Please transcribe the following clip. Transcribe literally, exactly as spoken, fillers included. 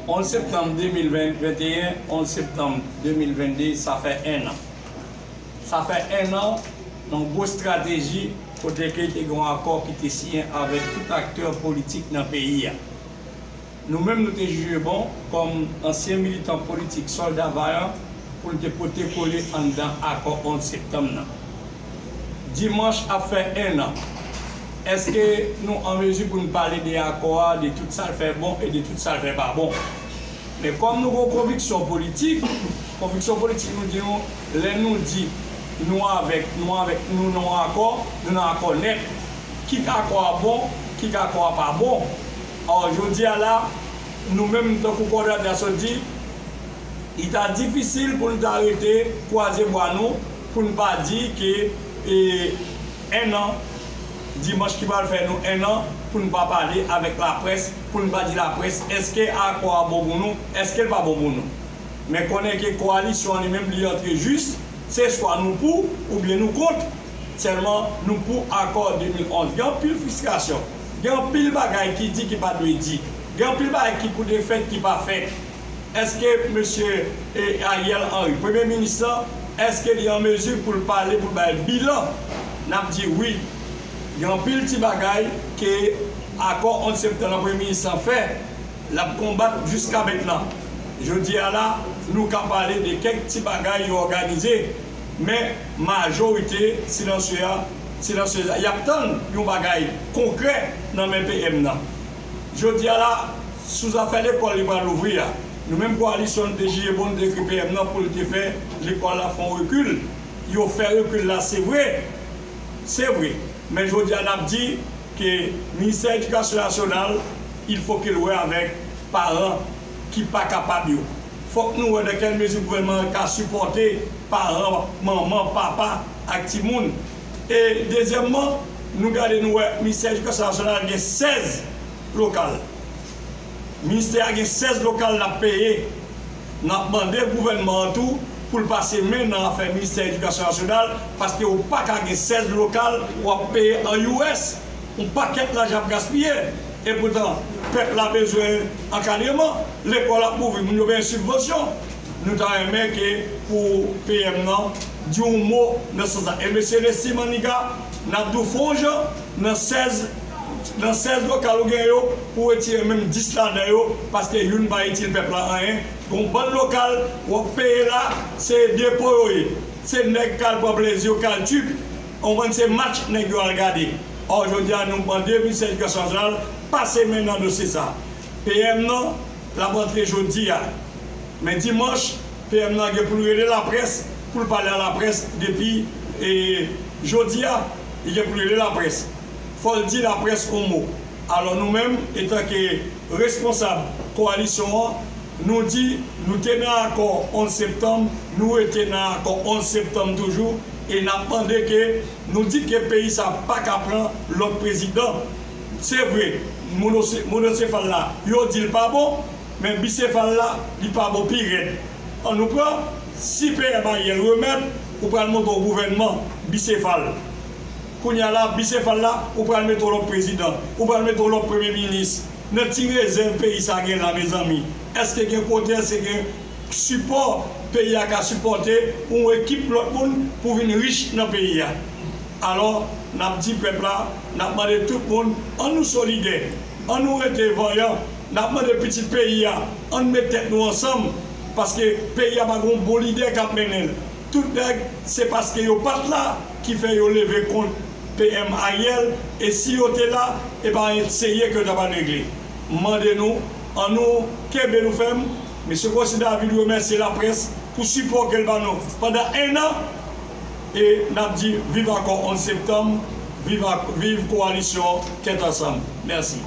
Onz septanm de mil ven, venteyen, onz septanm de mil vennde, sa fè en an. Sa fè en an, nan gwo estrateji, kote ke te gen yon akò ki te siyen avèk tout aktè politik nan peyi a. Nou menm, nou te jije bon, kòm ansyen militan politik, sòlda vayan, pou n te pote kole anndan akò onz septanm nan. Dimanch ap fè en an. Èske nou an mezi pou n pale de akò a, de tout sa l fè bon e de tout sa l fè pa bon? Men kòm nou gen yon konviksyon politik, konviksyon politik nou di nou, lè nou di nou avèk, nou avèk, nou nan yon akò, nou nan akò nèt. Kit akò a bon, kit akò a pa bon. Or, jodi a la, nou menm, tankou kòdonatè a sot di, li ta difisil pou n ta rete kwaze bra nou pou n pa di ke, e, en an, dimanch ki pral fè nou en an, pou n pa pale avèk laprès, pou n pa di laprès, èske akò a bon pou nou, èske l pa bon pou nou. Men konnen ke kowalisyon an li menm li antre jis, se swa nou pou oubyen nou kont. Sèlman, nou pou akò de mil onz. Gen anpil fristrasyon. Gen anpil bagay ki di ki pa dwe di. Gen anpil bagay ki pou te fèt ki pa fèt. Èske mesye, e, Ariel Henry, premye minis lan, èske li an mezi pou l pale, pou l bay bilan? N ap di wi. Gen anpil ti bagay ke akò onz septanm nan premye minis lan fè, l ap konbat jiska mentnan. Jodi a la, nou ka pale de kèk ti bagay yo òganize, men majorite silansye a, silansyez la, y ap tann yon bagay konkrè nan men P M nan. Jodi a la, sou zafè lekòl li pral louvri a, nou menm kowalisyon nou te jije bon, nou te ekri P M nan pou l te fè lekòl la fè yon rekil. Yo fè rekil la, se vre. Se vre. Men jodi a, n ap di ke Ministè Edikasyon Nasyonal, il faut ke l wè avèk paran ki pa kapab yo. Fòk nou wè nan kèl mezi gouvènman an ka sipòte paran, manman, papa ak timoun. E dezyèmman, nou gade nou wè Ministè Edikasyon Nasyonal gen sèz lokal. Ministè a gen sèz lokal l ap peye. N ap mande gouvènman an tou pou l pase men nan afè Ministè Edikasyon Nasyonal, paske ou pa ka gen sèz lokal w ap peye an U S. Yon pakèt lajan ap gaspiye. Epoutan, pèp la bezwen ankadreman, lekòl ap ouvri, moun yo benyen sibvansyon. Nou ta renmen ke pou P M nan di yon mo nan sans sa. E mesye Nesty Manigat, n ap di w fè yon jan, nan sèz, nan sèz lokal ou gen yo, pou w retire menm dis ladan yo, paske youn pa itil pèp la anyen. Gon bann lokal w ap peye la, se depo yo ye. Se nèg k al pran plezi yo, k al trip. Ou konprann, se match nèg yo al gade. Or, jodi a, nou mande Ministè Edikasyon Nasyonal pase men nan dosye sa. P M nan, l ap antre jodi a. Men dimanch, P M nan gen pou l rele laprès, pou l pale a laprès depi, e, jodi a, li gen pou l rele laprès. Fò l di laprès yon mo. Alò, nou menm, etanke responsab kowalisyon an, nou di nou te nan akò onz septanm, nou rete nan akò onz septanm toujou, e n ap mande ke nou di ke peyi sa pa ka pran lòt prezidan. Se vre, mono-, monosefal la, yo di l pa bon, men bisefal la, li pa bon pi rèd. An nou pran, si P M Ariel remèt, ou pral monte yon gouvènman bisefal. Kounye a la, bisefal la, ou pral mete yon lòt prezidan, ou pral mete yon lòt premye minis. Nan ti rezèv peyi sa gen la, mezanmi, èske gen kote, èske gen sipò peyi a ka sipòte yon ekip lòt moun pou vin rich nan peyi a? Alò, n ap di pèp la, n ap mande tout moun, an nou solidè, an nou rete vanyan, n ap mande pitit peyi a, an n met tèt nou ansanm, paske peyi a pa gen yon bon lidè k ap mennen l. Tout nèg, se paske yo pa t la ki fè yo leve kont P M Ariel, e si yo te la, e pa anyen serye ke yo ta pral regle. M mande nou, an nou kenbe nou fèm. Mesye Cosny David remèsye laprès pou sipò ke l ba nou pandan en an. E n ap di viv akò onz septanm, viv ak, viv kowalisyon Tèt Ansanm. Mèsi.